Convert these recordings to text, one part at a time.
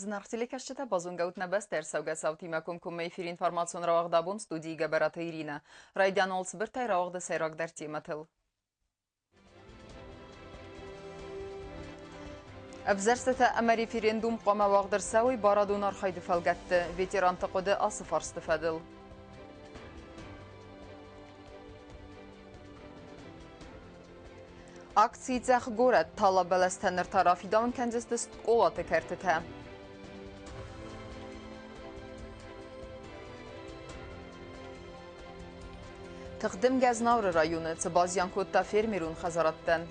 Зынаргъ телекӕсджытӕ, базонгӕ ут нӕ бӕстӕ ӕрцӕугӕ цаутимӕ комкоммӕ эфиры информацион рауагъд абон студийы Гӕбӕраты Иринӕ. Райдиан уал цыбыртӕй рауагъды сӕйрагдӕр темӕтыл. Ӕвзӕрстытӕ ӕмӕ референдум хъуамӕ уагъд ӕрцӕуой барадон архайды фӕлгӕтты. Ветеранты хъуыды ацы фарсты фӕдыл. Акци «Цъӕх горӕт» тала бӕлӕстӕ ныр та рафидауын кӕндзысты скъолаты кӕртытӕ. Тыхдымгӕ Знауыры районы цы базиан кодта фермерон хӕдзарадтӕн?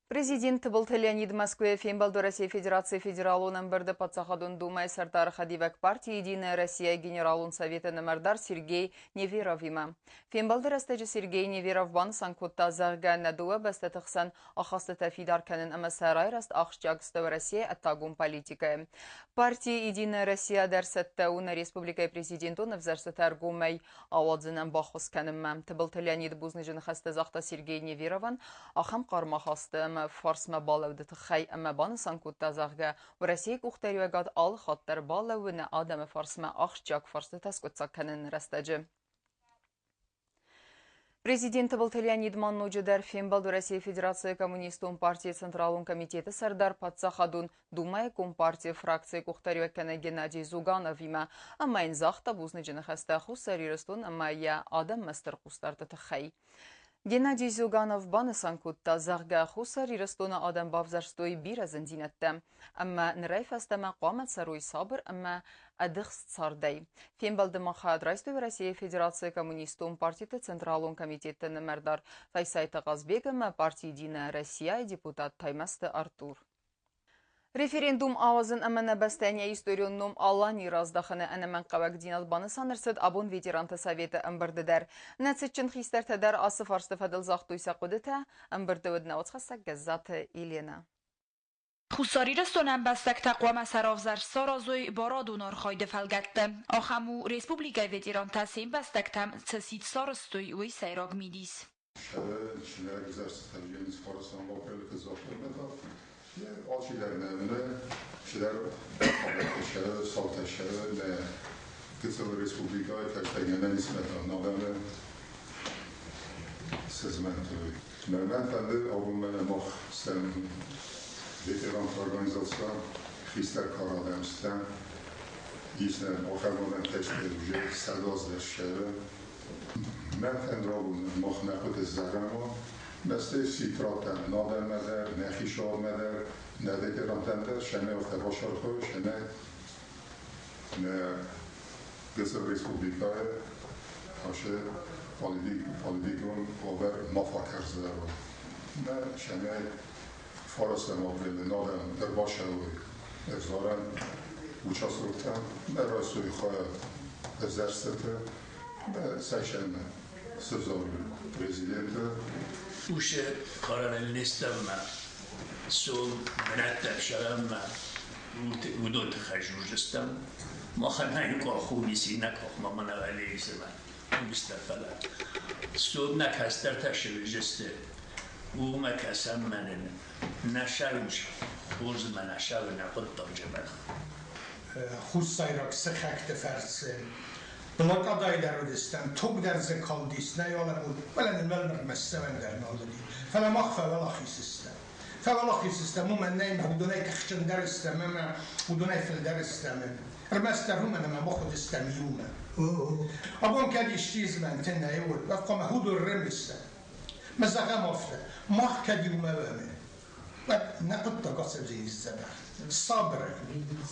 Президент Тыбылты Леонид Мӕскуыйы фембӕлд Уӕрӕсейы Федерацийы Федералон ӕмбырды Паддзахадон Думӕйы сӕрдары хӕдивӕг парти «Единая Россия» Генералон советы нымӕрдар Сергей Неверовимӕ. Фембӕлды рӕстӕджы Сергей Неверов банысан кодта, зӕгъгӕ, нӕ дыууӕ бӕстӕты хсӕн ахастытӕ фидар кӕнын ӕмӕ сӕ райрӕзт ахсджиаг сты Уӕрӕсейы ӕддагон политикӕйы. Парти «Единая Россия» дӕр цӕттӕ у нӕ республикӕйы президентон ӕвзӕрстытӕ ӕргомӕй ауадзынӕн баххуыс кӕнынмӕ. Тыбылты Леонид бузныджы ныхӕстӕ загъта Сергей Неверовӕн ахӕм хъарм ахасты ӕмӕ фарсмӕ балӕуды тыххӕй ӕмӕ банысан кодта, зӕгъгӕ, Уӕрӕсейы къухдариуӕгад алы хатт дӕр балӕууы нӕ адӕмы фарсмӕ ахсджиаг фарстытӕ скъуыддзаг кӕныны рӕстӕджы. Президент Тыбылты Леонид ма ноджыдӕр фембӕлд Уӕрӕсейы Федерацийы Коммунистон партийы Централон комитеты сӕрдар Паддзахадон Думӕйы Компартийы фракцийы къухдариуӕггӕнӕг Геннадий Зюгановимӕ ӕмӕ йын загъта бузныджы ныхӕстӕ Хуссар Ирыстон ӕмӕ йӕ адӕммӕ стыр хъусдарды тыххӕй. Геннадий Зюганов банысан кодта, зӕгъгӕ, Хуссар Ирыстоны адӕм бавзӕрстой бирӕ зындзинӕдтӕ ӕмӕ нырӕй фӕстӕмӕ хъуамӕ цӕрой сабыр ӕмӕ ӕдыхст цардӕй. Фембӕлды ма хайад райстой Уӕрӕсейы Федерацийы Коммунистон партиты Централон комитеты нымӕрдар Файсайты Хъазбег ӕмӕ парти Единая Россия-йы депутат Таймӕзты Артур. Референдум ауадзын ӕмӕ нӕ бӕстӕйӕн йӕ историон ном Алани раздахыны ӕнӕмӕнгхъӕуӕгдзинад банысан ӕрцыд абон ветеранты советы ӕмбырды дӕр. Нӕ цытджын хистӕртӕ дӕр ацы фарсты фӕдыл загътой сӕ хъуыдытӕ. Ӕмбырды уыд нӕ уацхӕссӕг Гӕззаты Еленӕ. Хуссар Ирыстоны ӕмбӕстӕгтӕ хъуамӕ сӕ равзӕрст саразой барадон архайды фӕлгӕтты. Ахӕм у республикӕйы ветерантӕ се мбӕстӕгтӕм цы сидт сарӕзтой, уый сӕйраг мидис. Хуссайраг сыхӕгты фӕрцы блокадӕйы дӕр уыдыстӕм, туг дӕр дзы калдис, нӕ алӕмон, фӕлӕ нын уӕлмӕрдмӕ ссӕуӕн дӕр нал уыди. Фӕлӕ мах фӕуӕлахиз стӕм. Фӕуӕлахиз стӕм, уымӕн нӕй, уыдонӕй тыхджындӕр стӕм ӕмӕ уыдонӕй фылдӕр стӕм. Ӕрмӕстдӕр уымӕн, ӕмӕ мах уыдыстӕм иумӕ. Абон кӕд исчи змӕнты нӕ уыд, уӕд хъуамӕ уыдон рымысӕм. Мӕ зӕгъӕм афтӕ, мах кӕд иумӕ уӕм, уӕд нӕ хъуыддаг ацӕудзӕнис дзӕбӕх, сабырӕй.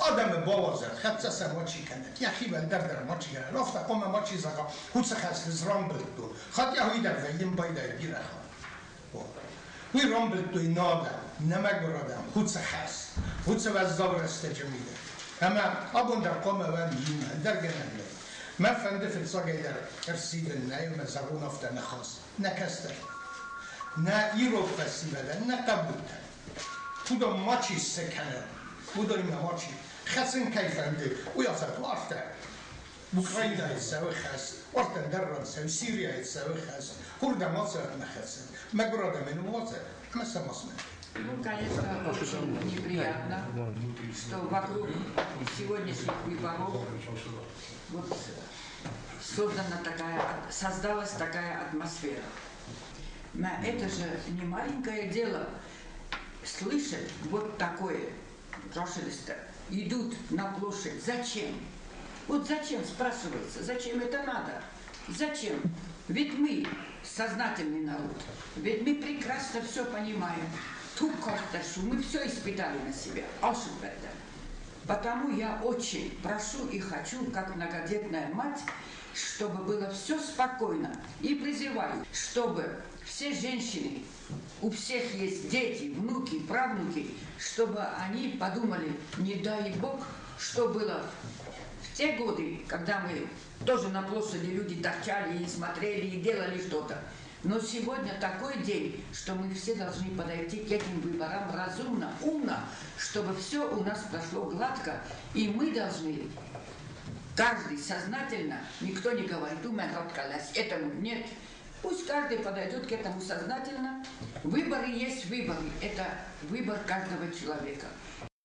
Адӕмы бауадзӕд, хӕццӕ сӕ мачи кӕнӕд, йӕхи уӕлдӕр дӕр мачи кӕнӕд, афтӕ хъуамӕ мачи зӕгъа, уыцы хӕс ӕз рамбылдтон. Хатт йӕхи дӕр вӕййын байдайы бирӕ хатт. Уый рамбылдтой нӕ адӕм, нӕ мӕгуыр адӕм, уыцы хӕс, уыцы уӕззау рӕстӕджы мидӕг. Ӕмӕ абон дӕр хъуамӕ уӕм иумӕ, ӕндӕр гӕнӕн нӕй. Мӕ фӕнды фыццагӕй дӕр ӕрсидын нӕ ӕмӕ зӕгъон афтӕ ныхас, нӕ кӕстӕр, нӕ ирон фӕсивӕдӕн, нӕ хъӕбултӕн. Уыдон мачи цы кӕнӕд, уыдонимӕ мачи хӕцын кӕй фӕнды, уый афтӕ афтӕ. Украинӕйы цӕуы хӕст, уартӕ ӕндӕр ран цӕуы, Сирияйы цӕуы хӕст, уырдӕм ацӕуӕд нӕ хӕцӕд, мӕгуыр адӕмӕн уым уадзӕд ӕмӕ сӕ ма смӕт. Ну, конечно, очень неприятно, что вокруг сегодняшних выборов вот создана такая, создалась такая атмосфера. Но это же не маленькое дело слышать вот такое. Пожалуйста, идут на площадь. Зачем? Вот зачем, спрашивается, зачем это надо? Зачем? Ведь мы сознательный народ, ведь мы прекрасно все понимаем. Ту карташу мы все испытали на себе. Ошибка. Потому я очень прошу и хочу, как многодетная мать, чтобы было все спокойно. И призываю, чтобы все женщины, у всех есть дети, внуки, правнуки, чтобы они подумали, не дай Бог, что было в те годы, когда мы тоже на площади люди торчали и смотрели и делали что-то. Но сегодня такой день, что мы все должны подойти к этим выборам разумно, умно, чтобы все у нас прошло гладко. И мы должны, каждый сознательно, никто не говорит, умен этому нет. Пусть каждый подойдет к этому сознательно. Выборы есть выборы. Это выбор каждого человека.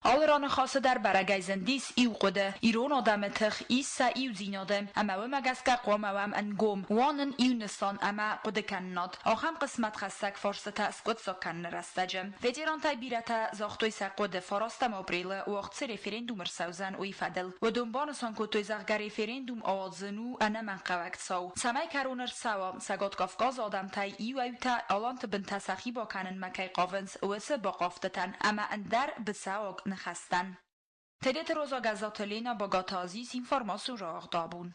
Алы раныхасы дӕр бӕрӕгӕй зындис иу хъуыды: ирон адӕмы тых ис сӕ иудзинады, ӕмӕ уымӕ гӕсгӕ хъуамӕ уӕм ӕнгом, уа нын иу нысан ӕмӕ хъуыдыкӕнынад ахӕм хъысмӕтхӕссӕг фарстытӕ скъуыддзаг кӕныны рӕстӕджы. Ветерантӕй бирӕтӕ загътой сӕ хъуыды, фарастӕм апрелы уагъд цы референдум ӕрцӕудзӕн, уый фӕдыл. Уыдон банысан кодтой, зӕгъгӕ, референдум ауадзын у ӕнӕмӕнгхъӕуӕг цау, цӕмӕй кӕрон ӕрцӕуа, Цӕгат Кавказы адӕмтӕй иуӕй-иутӕ аланты бынтӕ сӕхи бакӕнынмӕ кӕй хъавынц, уыцы бахъавдтытӕн ӕмӕ ӕндӕр быцӕуаг ныхӕстӕн. Тедеты Роза, Гӕззаты Лена, Багаты Азиз, информацион рауагъд Абон.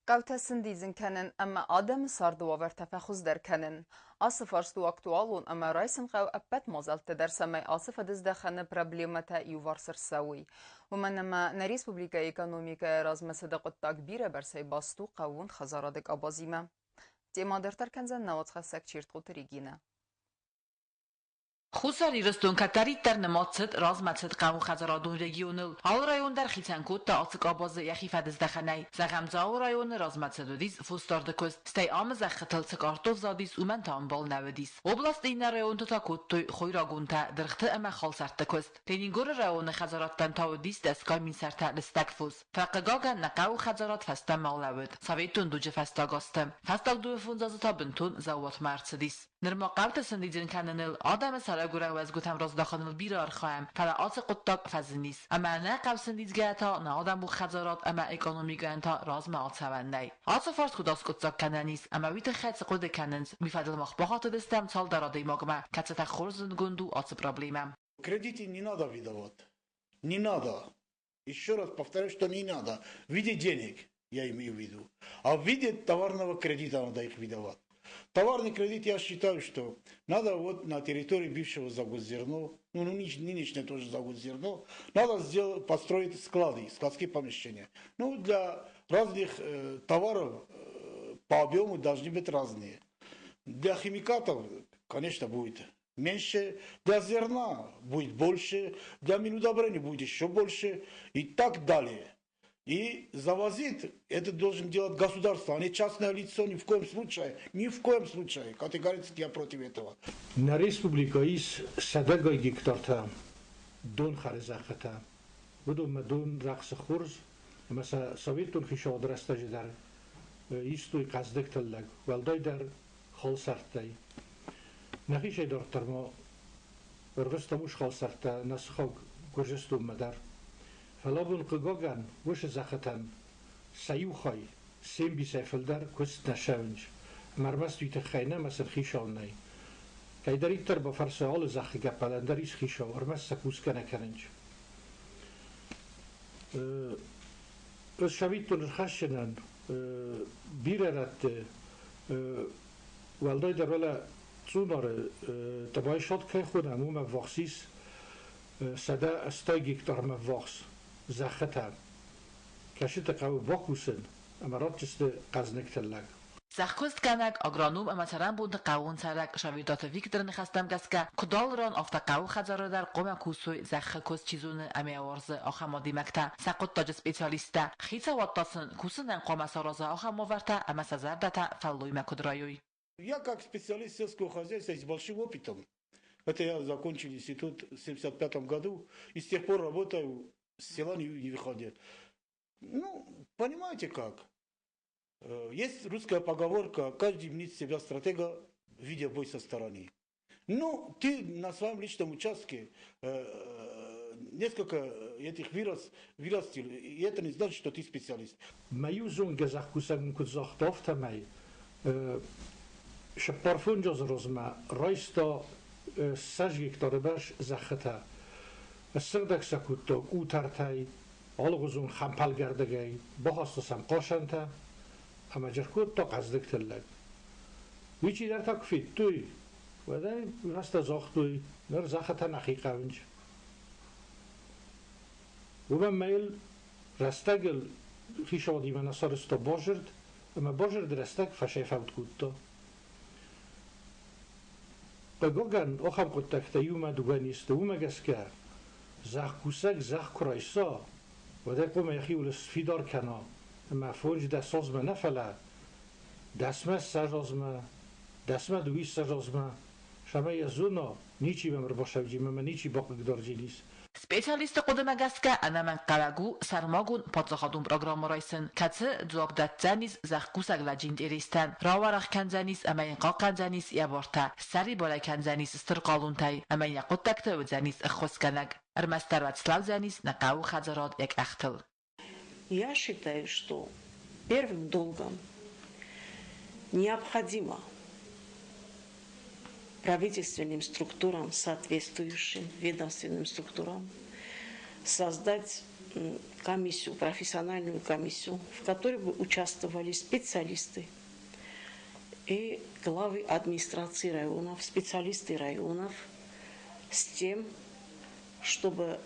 Хъӕутӕ сӕндидзын кӕнын ӕмӕ адӕмы царды уавӕртӕ фӕхуыздӕр кӕнын. Ацы фарст у актуалон ӕмӕ райсын хъӕуы ӕппӕт мадзӕлттӕ дӕр, цӕмӕй ацы фӕдыздӕхӕны проблемӕтӕ иуварс ӕрцӕуой. Уымӕн ӕмӕ нӕ республикӕйы экономикӕйы размӕцыды хъуыддаг бирӕбӕрцӕй баст у хъӕууон хӕдзарады къабазимӕ. Темӕ дарддӕр кӕндзӕн нӕ уацхӕссӕг Чертхъоты Регинӕ. Хуссар Ирыстон кӕддӕриддӕр нымад цыд размӕцыд хъӕууонхӕдзарадон регионыл. Алы район дӕр хицӕн кодта ацы къабазы йӕхи фӕдыздӕхӕнӕй. Зӕгъӕм, Дзауы районы размӕцыд уыдис фосдарды куыст, стӕй амы зӕххытыл цы картоф задис, уымӕн та ӕмбал нӕ уыдис. Областы иннӕ районты та кодтой хойрагонтӕ, дыргъты ӕмӕ халсӕртты куыст. Ленингоры районы хӕдзарадтӕн та уыдис дӕсгай мин сӕртӕ лыстӕг фос. Фӕхъыгагӕн, нӕ хъӕуы хӕдзарад фӕстӕмӕ алӕууыд советон дуджы фӕстаг азты. Фӕстаг дыууӕ азы та бынтон заууатмӕ ӕрцыдис. Нырма хъӕуты сӕндидзын кӕныныл, адӕмы сӕрӕгуырӕн уӕзгуытӕм раздахыныл бирӕ архайӕм, фӕлӕ ацы хъуыддаг фӕзын ис. Ӕмӕ нӕ хъӕу сӕндидзгӕйӕ та нӕ адӕмы хӕдзарад ӕмӕ экономикӕйӕн та размӕ ацӕуӕн нӕй. Ацы фарст куыд аскъуыддзаг кӕнӕн ис ӕмӕ уый тыххӕй цы хъуыды кӕнынц, уый фӕдыл мах бахатыдыстӕм цалдӕр адӕймагмӕ, кӕцытӕ хорз зындгонд у ацы проблемӕ. Кредиты не надо выдавать. Не надо. Еще раз повторяю, что не надо. В виде денег, я имею в виду. А в виде товарного кредита надо их выдавать. Товарный кредит, я считаю, что надо вот на территории бывшего Заготзерно, ну, нынешнее тоже Заготзерно, надо сделать, построить склады, складские помещения. Ну, для разных товаров по объему должны быть разные. Для химикатов, конечно, будет меньше, для зерна будет больше, для минудобрений будет еще больше и так далее. И завозить это должен делать государство, а не частное лицо ни в коем случае. Ни в коем случае. Категорически я против этого. Нӕ республикӕйы ис сӕдӕгай гектартӕ донхӕры зӕххытӕ. Уыдонмӕ дон рӕхсы хорз ӕмӕ сӕ советон хицауады рӕстӕджы дӕр истой хъӕздыг тыллӕг, уӕлдайдӕр халсӕрттӕй. Нӕхицӕй дарддӕр ма ӕрвыстам ус халсӕрттӕ нӕ сыхаг Гуырдзыстонмӕ дӕр. Фӕлӕ абон, хъыгагӕн, уыцы зӕххытӕн сӕ иу хай, се мбисӕй фылдӕр куыст нӕ цӕуынц. Ӕмӕ ӕрмӕст уый тыххӕй нӕ, ӕмӕ сын хицау нӕй. Кӕйдӕриддӕр бафӕрсы алы зӕххы гӕппӕлӕн дӕр ис хицау, ӕрмӕст сӕ кусгӕ нӕ кӕнынц. Ӕз цӕвиттон ӕрхӕсдзынӕн бирӕ рӕтты, уӕлдайдӕр уӕлӕ Цъунары Тъбайсад кӕй хонӕм, уымӕ ӕввахс ис 180 гектармӕ ӕввахс зӕххытӕ, кӕцыты хъӕуы бакусын ӕмӕ ратдзысты хъӕзныг тыллӕг. Зӕхкуыстгӕнӕг, агроном ӕмӕ цӕрӕнбонты хъӕууон цӕрӕг Шавидаты Викторы ныхӕстӕм гӕсгӕ, куыд алы ран, афтӕ хъӕуы хӕдзары дӕр хъуамӕ кусой, зӕххы куыст чи зоны ӕмӕ йӕ уарзы, ахӕм адӕймӕгтӕ, сӕ хъуыддаджы специалисттӕ. Хицауад та сын кусынӕн хъуамӕ сараза ахӕм уавӕртӕ ӕмӕ сӕ зӕрдӕтӕ фӕллоймӕ куыд райой. Я как специалист сельского хозяйства с большим опытом, это я закончил институт в 1975 году, и с тех пор работаю, с села не выходил. Ну, понимаете как? Есть русская поговорка: каждый мнит себя стратега, видя бой со стороны. Ну, ты на своем личном участке несколько этих вырастил, и это не значит, что ты специалист. Мӕ иу зонгӕ зӕхкусӕг мын куыд загъта, афтӕмӕй цыппар-фондз азы размӕ райста 20 гектары бӕрц зӕххытӕ. Ссыгъдӕг сӕ кодта къутӕртӕй, алыгъуызон хӕмпӕлгӕрдӕгӕй, бахаста сӕм хъасӕнтӕ ӕмӕ джих кодта хъӕздыг тыллӕг. Уый чидӕртӕ куы федтой, уӕд ӕй уый фӕстӕ загътой, ныр зӕххытӕ нӕхи хъӕуынц. Уымӕн ма йыл рӕстӕгыл хицауадимӕ нӕ сарӕзта базырд, ӕмӕ базырды рӕстӕг фӕсӕйфӕуд кодта. Хъыгагӕн, ахӕм хъуыддӕгтӕ иумӕ дыууӕ не сты, уымӕ гӕсгӕ зӕхкусӕг зӕхх куы райса, уӕд ӕй хъуамӕ йӕхиуыл сфидар кӕна ӕмӕ 15 азмӕ нӕ, фӕлӕ 10-мӕ 20 азмӕ, 10-мӕ 22 азмӕ, цӕмӕй йӕ зона, ничи мӕм ӕрбацӕудзӕн ӕмӕ ничи бахъыгдардзӕнис. Специалистты хъуыдымӕ гӕсгӕ, ӕнӕмӕнгхъӕуӕг у сӕрмагонд паддзахадон программӕ райсын, кӕцы дзуапп дӕтдзӕнис зӕхкусӕг лӕджы интерестӕн, рауӕрӕх кӕндзӕнис ӕмӕ йын хъахъхъӕндзӕнис йӕ бартӕ, ссӕрибарӕй кӕндзӕнис стыр хъалонтӕй ӕмӕ йын йӕ хъуыддӕгты уыдзӕнис ӕххуысгӕнӕг. Ӕрмӕстдӕр уӕд слӕудзӕнис нӕ хъӕуы хӕдзарад йӕ къӕхтыл. Я считаю, что первым долгом необходимо правительственным структурам, соответствующим ведомственным структурам, создать комиссию, профессиональную комиссию, в которой бы участвовали специалисты и главы администрации районов, специалисты районов, с тем, чтобы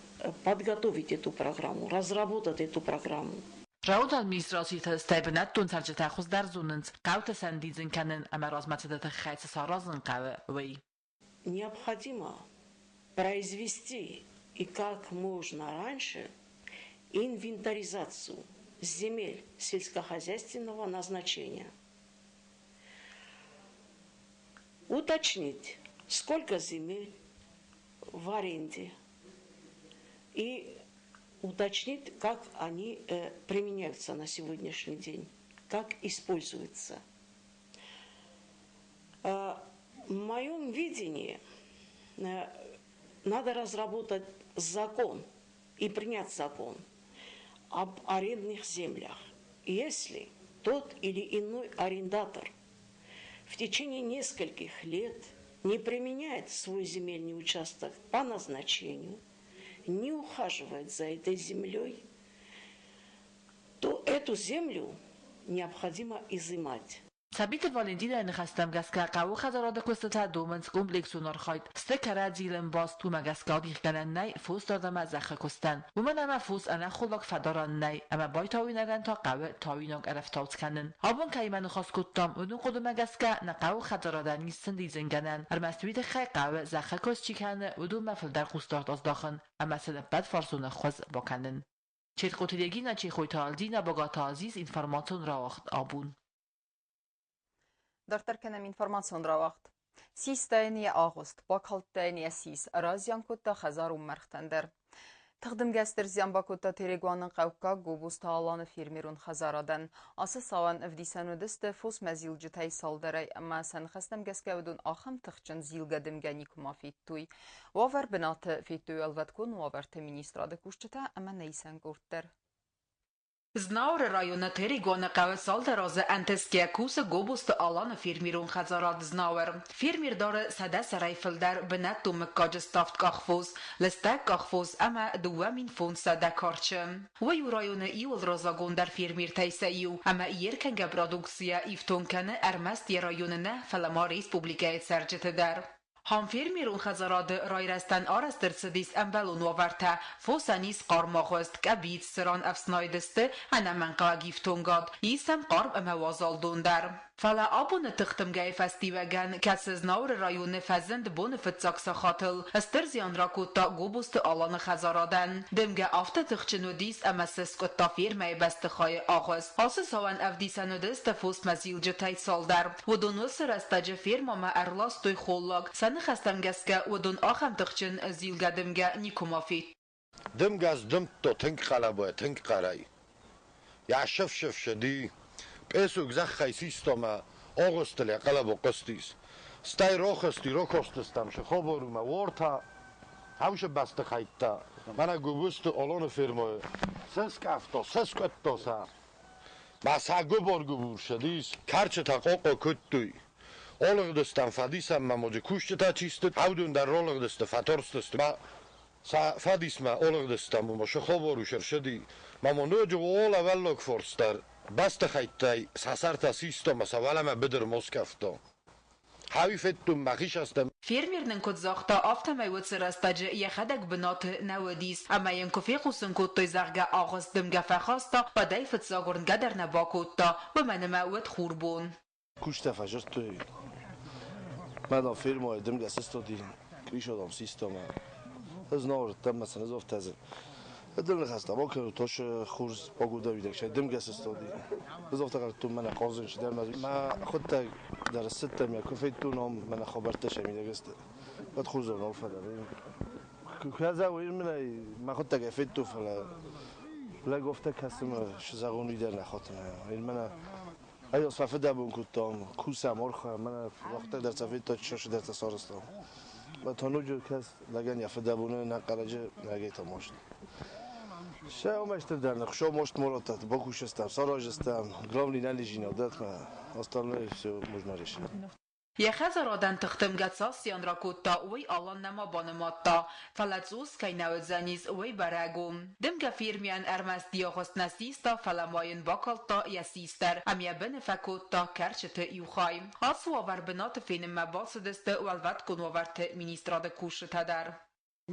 подготовить эту программу, разработать эту программу. Районы администрациты, стӕй бынӕттон цӕрджытӕ хуыздӕр зонынц, хъӕутӕ сӕндидзын кӕнын ӕмӕ размӕцыды тыххӕй цы саразын хъӕуы, уый. Необходимо произвести и как можно раньше инвентаризацию земель сельскохозяйственного назначения. Уточнить, сколько земель в аренде, и уточнить, как они применяются на сегодняшний день, как используются. В моем видении надо разработать закон и принять закон об арендных землях. Если тот или иной арендатор в течение нескольких лет не применяет свой земельный участок по назначению, не ухаживает за этой землей, то эту землю необходимо изымать. Цӕбиты Валентинӕйы ныхӕстӕм гӕсгӕ хъӕуы хӕдзарады куыстытӕ домынц комплексон архайд. Сты кӕрӕдзийыл ӕмбаст, уымӕ гӕсгӕ адихгӕнӕн нӕй фосдард ӕмӕ зӕххы куыстӕн. Уымӕн ӕмӕ фос ӕнӕхоллаг фӕдарӕн нӕй, ӕмӕ байтауинагӕн та хъӕуы тауинаг ӕрӕфтауц кӕнын. Абон кӕимӕ ныхас кодтам, уыдон хъуыдымӕ гӕсгӕ нӕ хъӕуы хӕдзарадӕн ис сӕндидзынгӕнӕн. Ӕрмӕст уый тыххӕй хъӕуы, зӕххы куыст чи кӕны, уыдонмӕ фылдӕр хъусдард аздахын ӕмӕ сын ӕппӕтфарсон ӕххуыс бакӕнын. Четкъоты Регина, Чехойты Альдина, Богаты Азиз, информацион рауагъд абон. Дарддӕр кӕнӕм информацион рауагъд. Систа йын йӕ агъуыст, бакалдта йын йӕ сис, разиан кодта хӕдзарон мӕргътӕн дӕр. Тыхдымгӕ стыр зиан бакодта Терегуаны хъӕуккаг Гобозты Аланы фермерон хӕдзарадӕн. Ацы цауӕн ӕвдисӕн уыдысты фосмӕзилджытӕй цалдӕрӕй ӕмӕ сӕ ныхӕстӕм гӕсгӕ уыдон ахӕм тыхджын зилгӕ дымгӕ никуыма федтой. Уавӕр бынаты федтой уӕлвӕткон уавӕрты министрады кусджытӕ ӕмӕ нӕ исӕн къорд дӕр. Знауыры районы Терегоны хъӕуы цалдӕр азы ӕнтысгӕ кусы Гобозты Аланы фермерон хӕдзарад «Знауыр». Фермер дары 100 сӕрӕй фылдӕр бынӕттон мыггаджы ставд къахфос, лыстӕг къахфос ӕмӕ 2500 карчы. Уый у районы иууыл раззагондӕр фермертӕй сӕ иу ӕмӕ йе ркӕнгӕ продукцийӕ ифтонг кӕны ӕрмӕст йӕ районы нӕ, фӕлӕ ма республикӕйы цӕрджыты дӕр. Хъӕм фермерон хӕдзарады райрӕзтӕн арӕзт ӕрцыдис ӕмбӕлон уавӕртӕ, фосӕн ис хъармагъуыст, къӕбиц, цыран ӕфснайд сты ӕнӕмӕнгхъӕуӕг ифтонгад, ис сӕм хъарм ӕмӕ уазал дон дӕр. Фӕлӕ абоны тыхдымгӕйы фӕстиуӕгӕн, кӕцы Знауыры районы фӕзынд боны фыццаг сахатыл, стыр зиан ракодта Гобозты Аланы хӕдзарадӕн. Дымгӕ афтӕ тыхджын уыдис ӕмӕ сыскъуыдта фермӕйы бӕстыхайы агъуыст. Ацы цауӕн ӕвдисӕн уыдысты фосмӕзилджытӕй цалдӕр. Уыдон уыцы рӕстӕджы фермӕмӕ ӕрластой холлаг. Сӕ ныхӕстӕм гӕсгӕ, уыдон ахӕм тыхджын зилгӕдымгӕ никуыма федтой. Дымгӕ сдымдта тынг хъӕлӕбайӕ, тынг хъӕрӕй. Йӕ сыф-сыф ссыди, пъесуг зӕххӕй систа мӕ агъуыстыл йӕ хъӕлӕба хъуыстис. Стӕй рахызти, ракастыстӕм Сыхабарумӕ, уартӕ хӕусы бӕстыхӕйттӕ, мӕнӕ Гуыбызты Аланы фермӕйы сыскъӕфта, сыскъуыдта сӕ. Мӕ сӕ гуыбар-гуыбур ссыдис, кӕрчытӕ къокъо кодтой. Алыгъдыстӕм фӕдисӕн ма ноджы кусджытӕ чи сты, уыдон дӕр ралыгъдысты, фӕтарстысты. Мӕ сӕ фӕдисмӕ алыгъдыстӕм, уымӕ сыхабар ус ӕрцыди. Ма ма ноджы уӕлӕ уӕллаг фарс дӕр бӕстыхӕйттӕй сӕ сӕртӕ систа ӕмӕ сӕ уӕлӕмӕ быдырмӕ скъӕфта. Хауи федтон мӕхи састӕн. Фермер нын куыд загъта, афтӕмӕй уыцы рӕстӕджы йӕхӕдӕг бынаты нӕ уыдис, ӕмӕ йын куы фехъусын кодтой, зӕгъгӕ, агъуыст дымгӕ фӕхаста, уӕд ӕй фыццаг уырнгӕ дӕр нӕ бакодта, уымӕн ӕмӕ уыд хурбон. Кустӕ фӕзырдтой. Мӕ фермӕйы дымгӕ сыстади, кришадам систа мӕ. Ӕз нал зыдтам, мӕ цы нызофтӕ дзы. Дым ныхӕстӕ бакӕнут, тосы хурз погода уидӕг сӕ дымгӕ сыстади. Ӕз афтӕ кодтон, мӕнӕ хъазын чидӕр мӕ мӕ хуыдтӕг дӕр ссыдтӕн, мӕ куы федтон ам, мӕнӕ хабӕрттӕ сӕ мидӕг сты. Уӕд хорзау нал фӕдӕн. Куы уый мын ӕй мӕ хуыдтӕгӕй федтон, фӕлӕ лӕг афтӕ кӕсы мӕ зӕгъон уый дӕр нӕ хатын. Мӕнӕ ӕз фӕфыдӕбон кодтам, кусӕм, архайӕм, мӕнӕ уӕхтӕг дӕр цӕ федтат, чысыл дӕр цӕ сарӕзтам. Та ноджы кӕс лӕгӕн йӕ фыдӕбоны нӕ хъарӕджы лӕгӕй та маст. Сӕ уымӕй стырдӕр нӕ хуыцау маст ма радтат, бакусыстӕм, сараздзыстӕм, главный нӕ лежинад дӕтмӕ, остальное все можно решить. Йӕ хӕдзарадӕн тыхдымгӕ цас зиан ракодта, уый Алан нӕма банымадта, фӕлӕ цъус кӕй нӕ уыдзӕнис, уый бӕрӕг у. Дымгӕ фермӕйӕн ӕрмӕст йӕ гъуыст нӕ систа, фӕлӕ ма йын бакалдта йӕ сис дӕр ӕмӕ йӕ быны фӕкодта кӕрчыты иу хай. Ацы уавӕр бынаты фенынмӕ бацыдысты Уӕлвӕткон уавӕрты министрады кусджытӕ дӕр.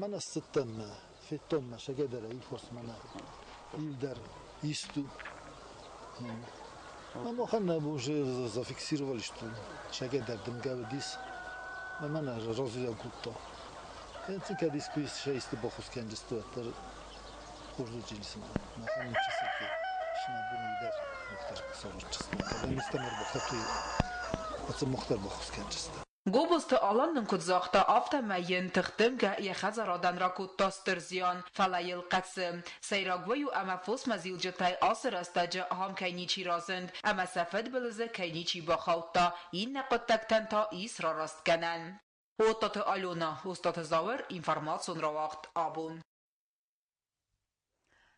Мӕнӕ сцыдтӕн мӕ, федтон мӕ сӕгӕдӕрӕй фос мӕнӕ иу дӕр исту. Махӕн уже зафиксировали, что сӕгӕдӕр дымгӕ уыдис. Мӕнӕ разуян кодта. Кӕд искуы сӕ баххуыс кӕнджысты, уӕддӕр хорз уыдис. Махӕн ничи сынабон дӕр мухтар сарӕзтысты. Министр баххуыс ацы мухтар баххуыс кӕнджысты. Гобозты Алан нын куыд загъта, афтӕмӕй йын тыхдымгӕ йӕ хӕдзарадӕн ракодта стыр зиан, фӕлӕ йыл хъӕцы. Сӕйраг уый у, ӕмӕ фосмӕзилджытӕй ацы рӕстӕджы ахӕм кӕй ничи разынд, ӕмӕ сӕ фыдбылызы кӕй ничи бахаудта, иннӕ хъуыддӕгтӕн та ис рарастгӕнӕн. Оттаты Алена, Остаты Зауыр, информацион рауагъд «Абон».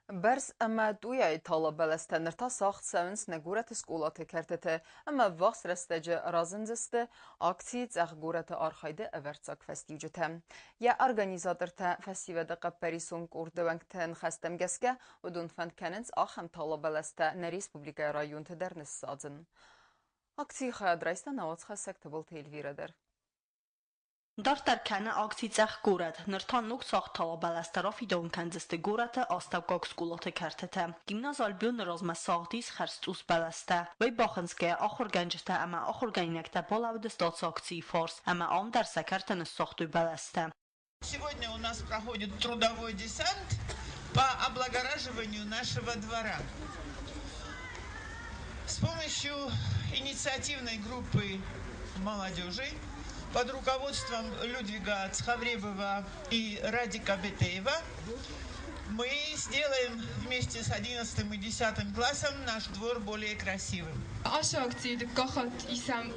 Бӕрз ӕмӕ тъуйайы тала бӕлӕстӕ ныр та сагъд цӕуынц нӕ горӕты скъолаты кӕртыты ӕмӕ ӕввахс рӕстӕджы разындзысты акцийы цъӕх горӕты архайды ӕвӕрццаг фӕстиуджытӕ. Йӕ организатортӕ фӕсивӕды хъӕппӕрисон къорды уӕнгты ныхӕстӕм гӕсгӕ уыдон фӕнд кӕнынц ахӕм тала бӕлӕстӕ нӕ республикӕйы районты дӕр ныссадзын. Акцийы хайад райста нӕ уацхӕссӕг Тыбылты Эльвирӕ дӕр. Дарддӕр кӕны акци «Цъӕх горӕт». Ныр та ног сагъд талабӕлӕстӕ рафидауын кӕндзысты горӕты астӕуккаг скъолаты кӕртытӕ. Гимназ «Альбион»-ы размӕ сагъд ис хӕрзцъус бӕлӕстӕ. Уый бахынцгӕйӕ ахуыргӕнджытӕ ӕмӕ ахуыргӕнинӕгтӕ балӕудысты ацы акцийы фарс ӕмӕ ам дӕр сӕ кӕрты ныссагътой бӕлӕстӕ. Сегодня у нас проходит трудовой десант по облагораживанию нашего двора. С помощью инициативной группы молодежи под руководством Людвига Цховребова и Радика Бетеева мы сделаем вместе с 11 и 10 классом наш двор более красивым. Ацы акцийы дыккаг хатт исӕм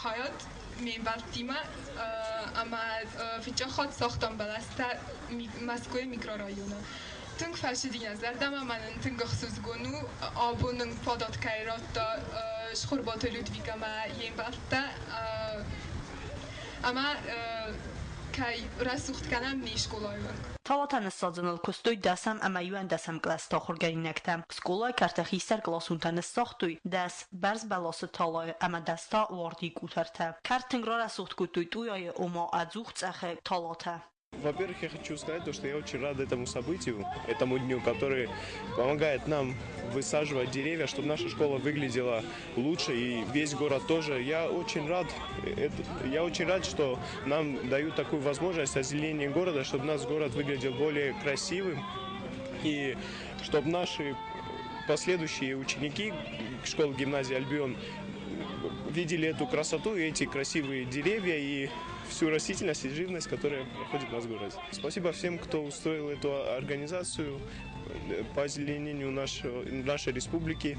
хайад ме мбӕлттимӕ ӕмӕ фыццаг хатт сагътам бӕлӕстӕ Мӕскуыйы микрорайоны. Тынг фӕцыди нӕ зӕрдӕмӕ, мӕнӕн тынг ӕхсызгон у, абон нын фадат кӕй радта Цхуырбаты Людвиг ӕмӕ йе мбӕлттӕ ӕмӕ кӕй рӕсугъд кӕнӕм не скъолайы уӕнг. Талатӕ ныссадзыныл куыстой дӕсӕм ӕмӕ иуӕндӕсӕм кълӕсты ахуыргӕнинӕгтӕ. Скъолайы кӕрты хистӕр къласонтӕ ныссагътой 10 бӕрз бӕласы талайы ӕмӕ 10 та уардийы къутӕртӕ. Кӕрт тынг рарӕсугъд кодтой тъуйайы, ома ӕдзух цъӕхы талатӕ. Во-первых, я хочу сказать то, что я очень рад этому событию, этому дню, который помогает нам высаживать деревья, чтобы наша школа выглядела лучше и весь город тоже. Я очень рад, я очень рад, что нам дают такую возможность озеленения города, чтобы наш город выглядел более красивым и чтобы наши последующие ученики школы гимназии Альбион видели эту красоту и эти красивые деревья и всю растительность и живность, которая проходит у нас в городе. Спасибо всем, кто устроил эту организацию по озеленению нашей республики,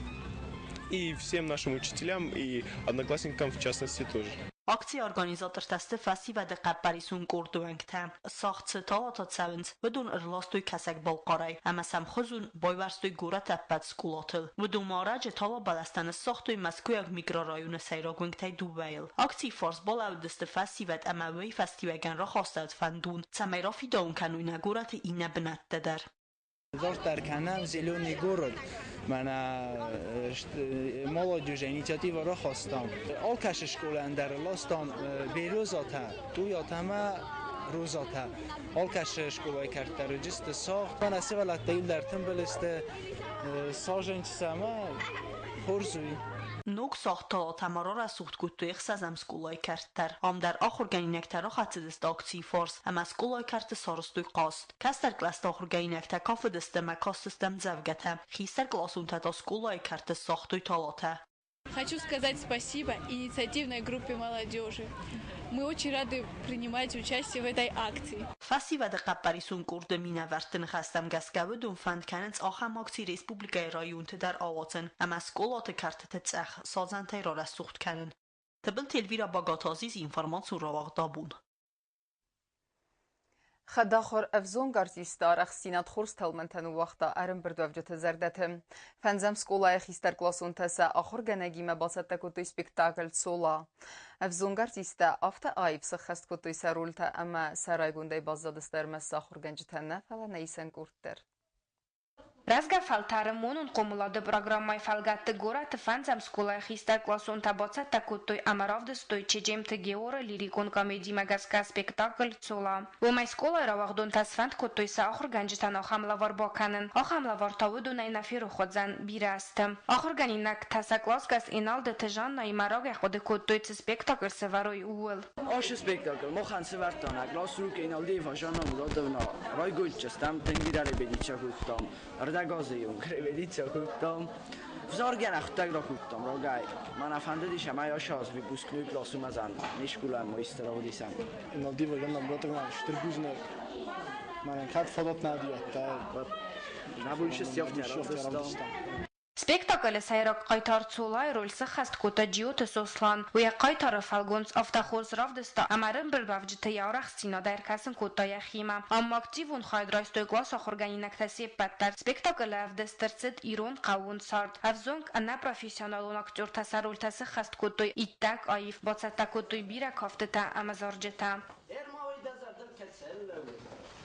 и всем нашим учителям и одноклассникам в частности тоже. Акцияй организатортӕ сты фӕсивӕды хъӕппӕрисон къорды уӕнгтӕ. Сагъд цы талатӕ цӕуынц, уыдон ӕрластой Кӕсӕг-Балхъарӕй ӕмӕ сӕм хуызон байуӕрстой горӕты ӕппӕт скъолатыл. Уыдон ма ӕрӕджы тала бӕлӕстӕ ныссагътой Мӕскуыйаг микрорайоны сӕйраг уынгтӕй дыууӕйыл. Акцийы фарс балӕууыдысты фӕсивӕд ӕмӕ уый фӕстиуӕгӕн рахастӕуыд фӕндон, цӕмӕй рафидауын кӕной нӕ горӕты иннӕ бынӕттӕ дӕр. Дарддӕр кӕнӕм «Зеленый город». Мӕнӕ молодежи инициатива рахастам. Алкӕцы скъолайӕн дӕр ластам березатӕ, туятӕ ӕмӕ розатӕ. Алкӕцы скъолайы кӕрт дӕр уыдысты сагъд. Мӕнӕ сывӕллӕттӕ иуылдӕр тымбыл сты, саженцы ӕмӕ хорз у. Ног сагъд талатӕ ма рарӕсугъд кодтой ӕхсӕзӕм скъолайы кӕрт дӕр. Ам дӕр ахуыргӕнинӕгтӕ рахӕцыдысты акцийы фарс ӕмӕ скъолайы кӕрты сарӕзтой хъазт. Кӕстӕр кълӕсты ахуыргӕнинӕгтӕ кафыдысты ӕмӕ кастысты ӕмдзӕвгӕтӕ, хистӕр къласонтӕ та скъолайы кӕрты сагътой талатӕ. Хочу сказать спасибо инициативной группе молодежи. Мы очень рады принимать участие в этой акции. Фӕсивӕды хъӕппӕрисон къорды минӕвӕртты ныхӕстӕм гӕсгӕ уыдон фӕнд кӕнынц ахӕм акци республикӕйы районты дӕр ауадзын ӕмӕ скъолаты кӕртыты цъӕх садзӕнтӕй рарӕсугъд кӕнын. Тыбылты Эльвира Багаты Азиз информацион рауагъд абон. Хӕдахуыр ӕвзонг артисты арӕхстдзинад хорз тӕлмӕнтӕ ныууагъта ӕрӕмбырдуӕвджыты зӕрдӕты. Фӕндзӕм скъолайы хистӕркъласонтӕ сӕ ахуыргӕнӕгимӕ бацӕттӕ кодтой спектакль «Цола». Ӕвзонг артисттӕ афтӕ аив сӕххӕст кодтой сӕ рольтӕ ӕмӕ сӕ райгондӕй баззадысты ӕрмӕст сӕ ахуыргӕнджытӕ нӕ, фӕлӕ нӕ исӕн къорд дӕр. Рӕзгӕ фӕлтӕры монон хъомылады программӕйы фӕлгӕтты горӕты фӕндзӕм скъолайы хистӕркъласонтӕ бацӕттӕ кодтой ӕмӕ равдыстой Чеджемты Георы лирикон комедимӕ гӕсгӕ спектакль «Цола». Уымӕй скъолайы рауагъдонтӕ сфӕнд кодтой сӕ ахуыргӕнджытӕн ахӕм лӕвар бакӕнын. Ахӕм лӕвар та уыдонӕй нӕ ферох уыдзӕн бирӕ азты. Ахуыргӕнинӕгтӕ сӕ къласгӕс Еналдыты Жаннаимӕ рагӕй хъуыды кодтой, цы спектакль сӕвӕрой, ууыл. Ашы спектакль махӕн сӕвӕрдта нӕ къласрук Еналдиева Жанна Мурадовна. Райгондчыстӕм, тынг бирӕ репетици кодтам, ӕрдӕг азы онг репетици кодтам. Взаргӕ нӕхуыдтӕг ракодтам рагӕй. Мӕнӕ фӕндыдис ӕмӕ ашы аз выпускной класс уымӕзӕн не скъолайы майстер уыдисӕн. Еналдиева Жанна Мурадовна стыр бузныг. Мӕнӕн кӕд фадат нӕ адӕтта, Нӕ больше равдыстам. Спектаклы сӕйраг хъайтар Цолайы роль сӕххӕст кодта Джиоты Сослан. Уый йӕ хъайтары фӕлгонц афтӕ хорз равдыста, ӕмӕ ӕрӕмбырдуӕвджыты йӕ арӕхстдзинад ӕркӕсын кодта йӕхимӕ. Ам активон хайад райстой къласы ахуыргӕнинӕгтӕ се ппӕт дӕр. Спектаклы ӕвдыст ӕрцыд ирон хъӕууон цард. Ӕвзонг ӕнӕпрофессионалон актертӕ сӕ рольтӕ сӕххӕст кодтой иттӕг аив, бацӕттӕ кодтой бирӕ кафтытӕ ӕмӕ зарджытӕ.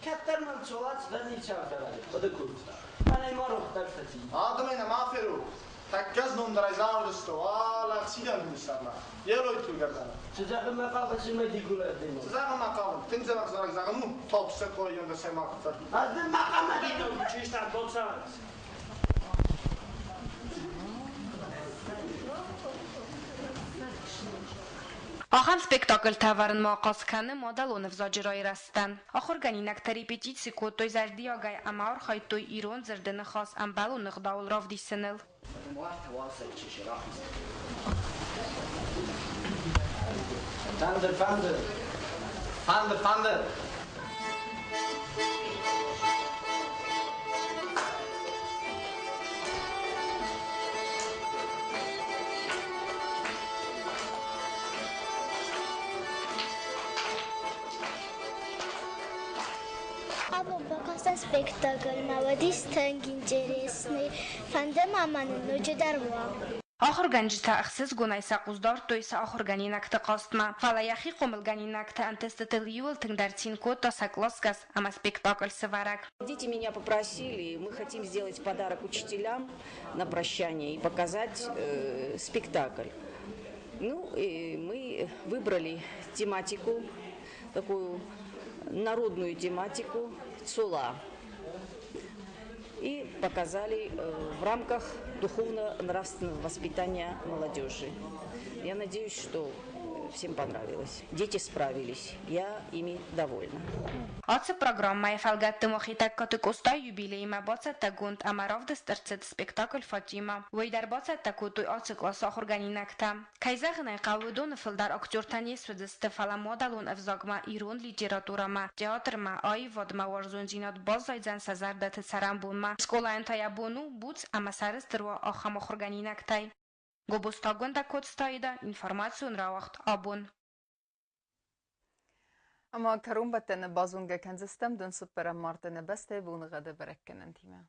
Кӕддӕр мӕм Цола цыдӕр ницӕвдӕрӕй хъуыды кодта. Мӕнӕй ма рох дӕр фӕци. Адӕмӕй нӕ ма ферох. Тӕккӕ знон дӕр ӕй зарудысты, уалӕ ӕхсидӕн сӕрмӕ. Елойты уыгӕрдӕны. Цы зӕгъынмӕ хъавыс медикулӕрдимӕ? Цы зӕгъынмӕ хъавын? Тынг дзӕбӕх зарӕг зӕгъын у, топ сӕ къойы сӕ ма куыддӕр. Ӕз дын мӕ хъама Чистар боцарц. Ахӕм спектакльтӕ ӕвӕрынмӕ ахъаз кӕны мадӕлон ӕвзаджы райрӕзтӕн. Ахуыргӕнинӕгтӕ репетици кодтой зӕрдиагӕй ӕмӕ архайдтой ирон дзырды ныхас ӕмбӕлон ӕгъдауыл равдисыныл. Фӕндыр, фӕндыр! Фӕндыр, фӕндыр! Абон бакастӕн спектакльмӕ, уыдис тынг интересный. Фӕнды ма мӕ нын ноджыдӕр уа. Ахуыргӕнджытӕ ӕхсызгонӕй сӕ хъус дардтой сӕ ахуыргӕнинӕгты хъазтмӕ, фӕлӕ йӕхи хъомылгӕнинӕгты ӕнтыстытыл иууыл тынгдӕр цин кодта сӕ къласгӕс ӕмӕ спектакль сӕвӕрӕг. Дети меня попросили, мы хотим сделать подарок учителям на прощание и показать спектакль. Ну, и мы выбрали тематику такую Народную тематику Цола и показали в рамках духовно-нравственного воспитания молодежи. Я надеюсь, что всем понравилось. Дети справились. Я ими довольна. Ацы программӕйы фӕлгӕтты ма Хетӕгкаты Къостайы юбилеймӕ бацӕттӕгонд ӕмӕ равдыст ӕрцыд спектакль Фатима. Уый дӕр бацӕттӕ кодтой ацы къласы ахуыргӕнинӕгтӕ. Кӕй зӕгъын ӕй хъӕуы, уыдоны фылдӕр актертӕ не суыдзысты, фӕлӕ мадӕлон ӕвзагмӕ, ирон литературӕмӕ, театрмӕ, аивадмӕ уарзондзинад баззайдзӕн сӕ зӕрдӕты цӕрӕнбонмӕ. Скъолайӕн та йӕ бон у буц ӕмӕ сӕрыстыр уа ахӕм ахуыргӕнинӕгтӕй. Гобозты Агуындӕ Коцтайы информацион рауагъд абон. Ӕмӕ кӕронбӕттӕны базонгӕ кӕндзыстӕм дын цыппӕрӕм марты нӕ бӕстӕйы боныгъӕды бӕрӕггӕнӕнтимӕ.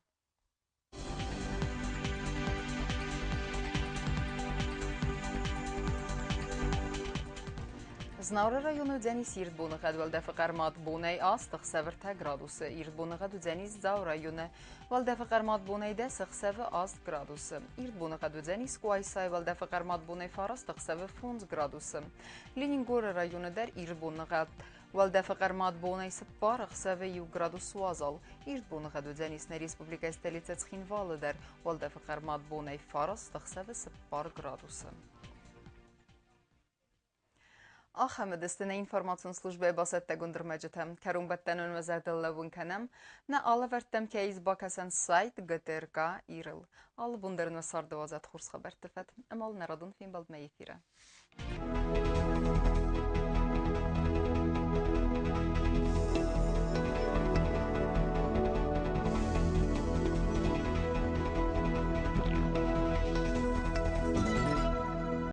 Знауыры районы уыдзӕнис ирд боныгъӕд уӕлдӕфы хъӕрмад бонӕй 8 ӕхсӕвы 3 градусы. Ирд боныгъӕд уыдзӕнис Дзауы районы уӕлдӕфы хъӕрмад бонӕй 10 ӕхсӕвы 8 градусы. Ирд боныгъӕд уыдзӕнис Къуайсайы уӕлдӕфы хъӕрмад бонӕй 9 ӕхсӕвы 5 градусы. Ленингоры районы дӕр ирд боныгъӕд уӕлдӕфы хъӕрмад бонӕй 4 ӕхсӕвы 1 градус уазал. Ирд боныгъӕд уыдзӕнис нӕ республикӕйы столицӕ Цхинвалы дӕр уӕлдӕфы хъӕрмад бонӕй 9 ӕхсӕвы 4 градусы. Ахӕм уыдысты нӕ информацион службӕйы бацӕттӕгонд ӕрмӕджытӕ. Кӕронбӕттӕнон уӕ зӕрдыл лӕууын кӕнӕм, нӕ алӕвӕрдтӕм кӕй ис бакӕсӕн сайт ГТРК Ирыл. Алы бон дӕр нӕ царды уадзӕд хорз хабӕртты фӕд ӕмӕ нӕ радон фембӕлдмӕ эфиры.